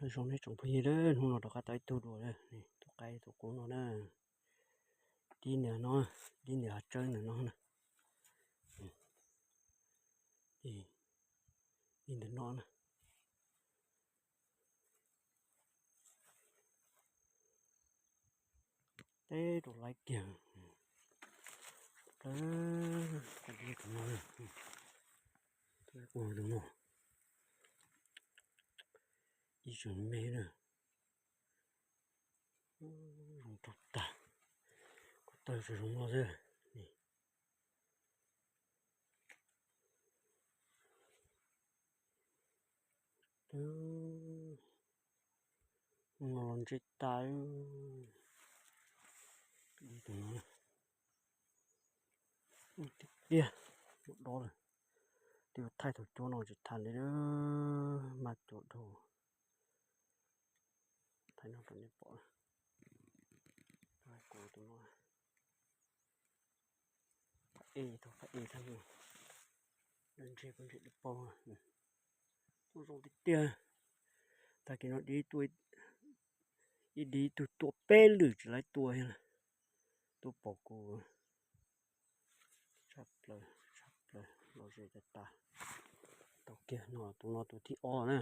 Nyob zoo nej tsoom phooj ywg, hnub no rov qab tau ib tug dua, tus qaib tus qub no na. Dib ntawm no, dib ntawm hav tsawb ntawm no na. Dib ntawm no na. Teb rau laib kiag. Ua tus no, ua tus no, ib tsoom me na. Zoo tag, ko taw tsuas zoo no xwb. Hnub no los ntse tas, dib tus no tiag tiag, ua dob lawm. Twb thaij thaum cuab no tsis tas li, maj cuam dhau. Thaij no rau nej pom, kuv tus no, phab ej, thaum phab ej thab, ntse kuv ntse dib paug, kuj zoo tiag tiag. Tag kis no dib tuaj, ib dib tug tuaj peb lwm tsis laib tua thiab, tuaj pom kuv. Tshaj plaws, tshaj plaws, los ze tas tas. Tau kiag no, tus no tus thib ob na.